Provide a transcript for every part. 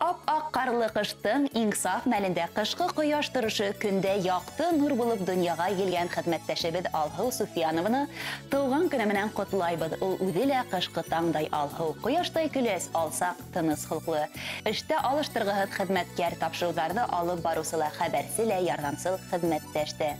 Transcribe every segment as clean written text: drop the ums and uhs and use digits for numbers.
Ап-аҡ ҡарлы ҡыштың иң саф мәлендә ҡышҡы ҡояш торошо көндә яҡты нур булып донъяға килгән хеҙмәттәшебеҙ Алһыу Суфиянованы тыуған көнө менән ҡотлайбыҙ. Ул үҙе лә ҡышҡы таңдай алһыу, ҡояштай көләс, алсаҡ, тыныс холҡло. Эштә алыштырғыһыҙ хеҙмәткәр, тапшырыуҙарҙы алып барыусы ла, хәбәрсе лә, ярҙамсыл хеҙмәттәш тә.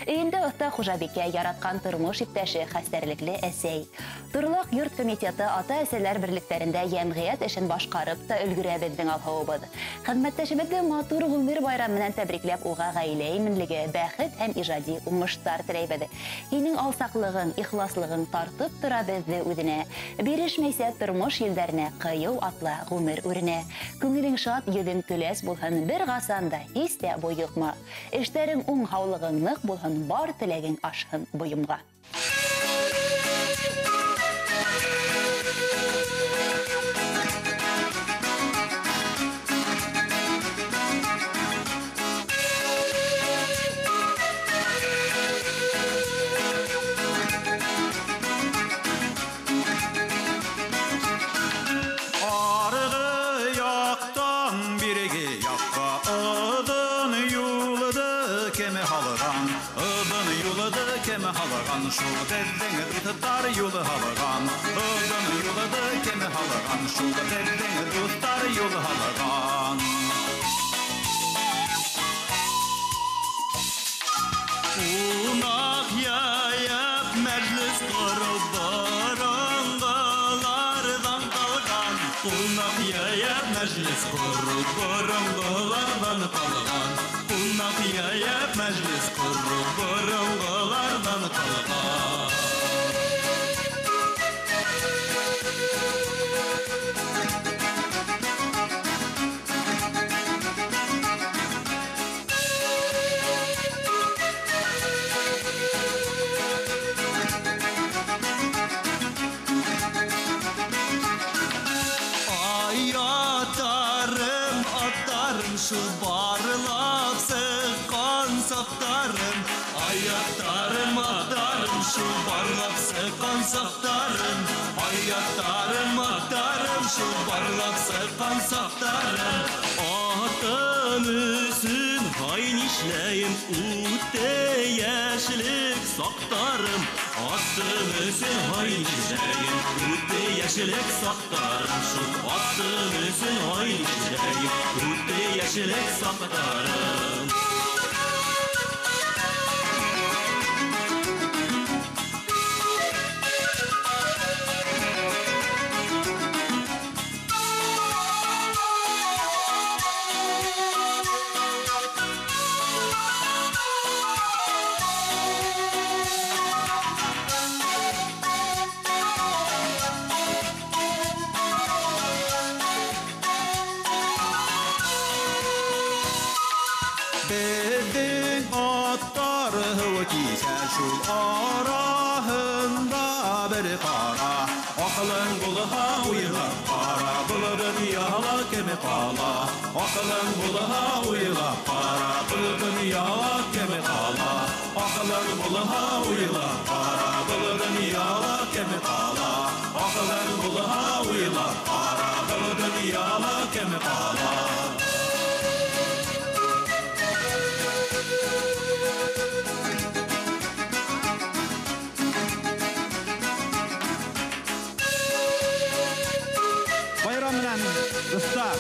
Өйөндә оҫта хужабикә, яратҡан тормош иптәше, хәстәрлекле әсәй. Торлаҡ йорт комитеты ата-әсәләр берлектәрендә йәмғиәт эшен башҡарып та өлгөрә беҙҙең Алһыу. Хеҙмәттәшебеҙҙе матур ғүмер байрамы менән тәбрикләп, уға ғаилә именлеге, бәхет һәм ижади уңыштар теләйбеҙ. Һинең алсаҡлығың, ихласлығың тартып тора беҙҙе үҙенә. Бирешмәйсә тормош елдәренә, ҡыйыу атла ғүмер үренә. Күңелең шат, йөҙөң көләс булһын, бер ҡасан да һис тә бойоҡма. Эштәрең уң, һаулығың ныҡ булһын, бар теләгең ашһын бойомға. Шул беҙҙең дуҫтар юлы һалған, оҙон юлды кем һалған, шул беҙҙең дуҫтар юлы һалған. Ҡунаҡ йыйып мәжлес ҡороп боронғоларҙан ҡалған, ҡунаҡ йыйып мәжлес ҡороп боронғоларҙан ҡалған, ҡунаҡ йыйып мәжлес ҡороп боронғоларҙан ҡалған. Шул барлап сыҡҡан саҡтарым, аяҡтарым, аттарым, шул барлап сыҡҡан саҡтарым, аяҡтарым, аттарым, шул барлап сыҡҡан саҡтарым. Атым өсөн һай нишләйем, үтте йәшлек саҡтарым, атым өсөн һай нишләйем, үтте йәшлек саҡтарым, шул атым өсөн һай нишләйем, үтте йәшлек саҡтарым. Беҙҙең аттар һыуы кисә, шул араһында бер ҡара. Аҡылың булһа уйлап ҡара, был донъяла кем ҡала? Аҡылың булһа уйлап ҡара, был донъяла кем ҡала? Аҡылың булһа уйлап ҡара, был донъяла кем ҡала? Аҡылың булһа уйлап ҡара, был донъяла кем ҡала? Дуҫтар,